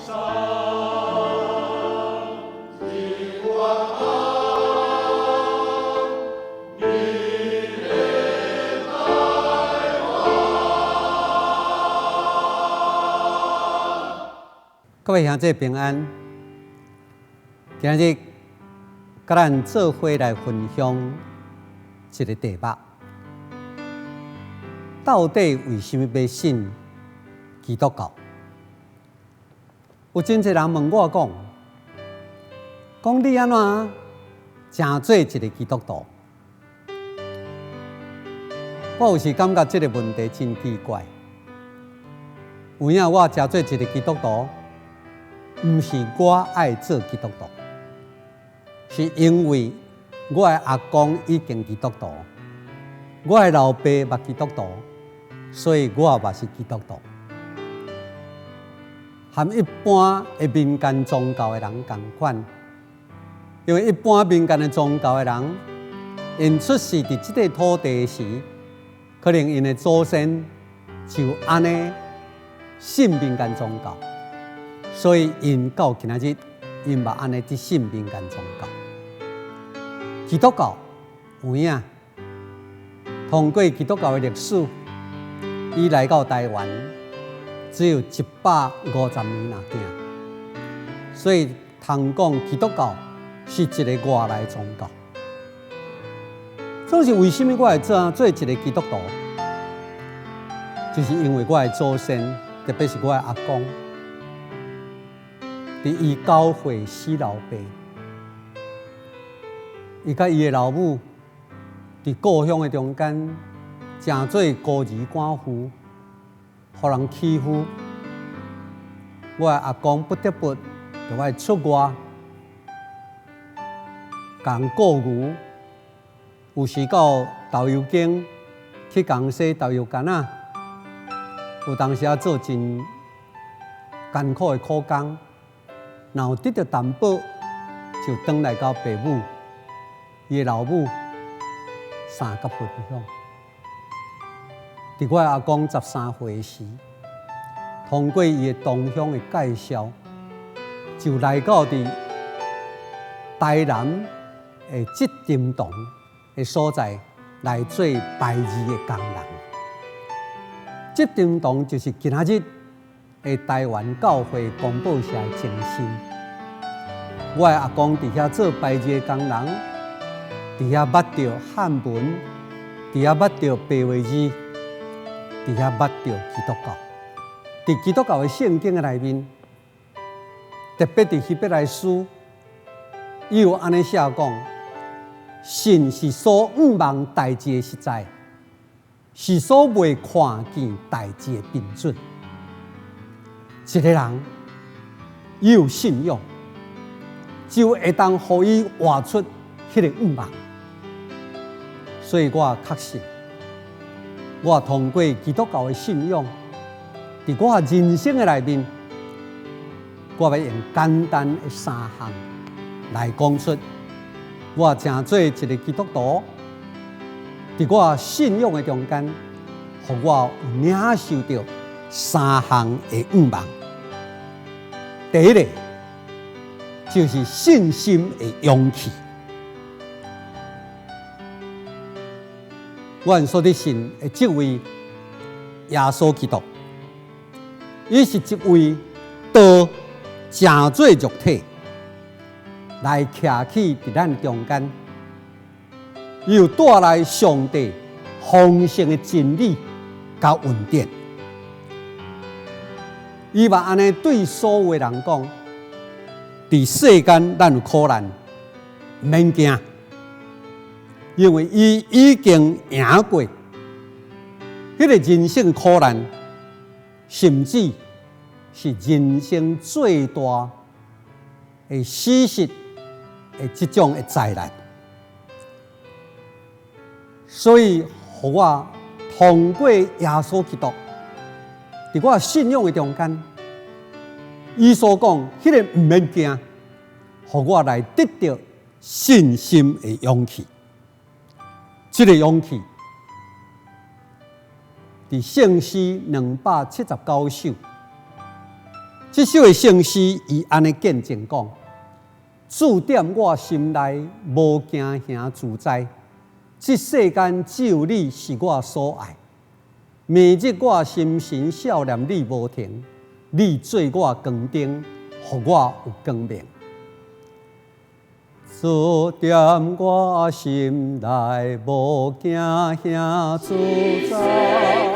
各位兄弟平安，今日佮咱做伙來分享一个題目：到底為啥物欲信基督教？有真濟人問我講，講你按怎成做一个基督徒？我有時感覺這个問題真奇怪。有影我成做一个基督徒，毋是我愛做基督徒，是因為我的阿公已經基督徒，我的老爸嘛基督徒，所以我嘛是基督徒。和一般的民間宗教的人仝款，因為一般民間的宗教的人，𪜶出世佇這塊土地時，可能𪜶的祖先就按呢信民間宗教。所以，𪜶到今仔日，𪜶嘛按呢佇信民間宗教。基督教有影，通過基督教的歷史，伊來到台灣只有150年爾爾，所以通講基督教是一个外來宗教。總是為啥物我會做一个基督徒？就是因為我的祖先，特別是我的阿公。佇伊9歲死老爸，伊佮伊的老母佇故鄉的中間，成做孤兒寡婦，予人欺負。我的阿公不得不著愛出外，共人僱牛，有時到豆油間去共人洗豆油矸仔，有當時仔做真艱苦的苦工。若有得著淡薄，就轉來佮爸母，伊的老母相佮分享。佇我阿公13歲時，通過伊的同鄉的介紹，就來到佇台南的質丁堂的所在來做排字的工人。質丁堂就是今仔日的台灣教會公報社的前身。我的阿公佇遐做排字的工人，佇遐捌著漢文，佇遐捌著白話字，佇遐捌著基督教。佇基督教的聖經的內面，特別佇希伯來書，伊有按呢寫講：信是所向望代誌的實在，是所未看見代誌的憑準。一个人伊有信仰，就會當予伊活出彼个向望。所以我確信，我通過基督教的信仰，佇我人生的內面，我欲用簡單的三項來講出，我成做一个基督徒，佇我信仰的中間，予我有領受著三項的向望。第一个就是信心的勇氣。阮所佇信的這位耶穌基督，伊是一位道成做肉體來徛起佇咱中間，伊有帶來上帝豐盛的真理佮恩典。伊嘛按呢對所有的人講：佇世間咱有苦難，免驚，因為伊已經贏過彼个人生苦難，甚至是人生最大的死實的這種的災難。所以，予我通過耶穌基督，佇我信仰的中間，伊所講彼个毋免驚，予我來得著信心的勇氣。這个勇氣，佇聖詩279首，這首的聖詩，伊按呢見證講：主踮我心內，無驚行自在。這世間只有你是我所愛。明日我心神數念你無停，你做我光燈，予我有光明。主踮我心內，無驚行自在。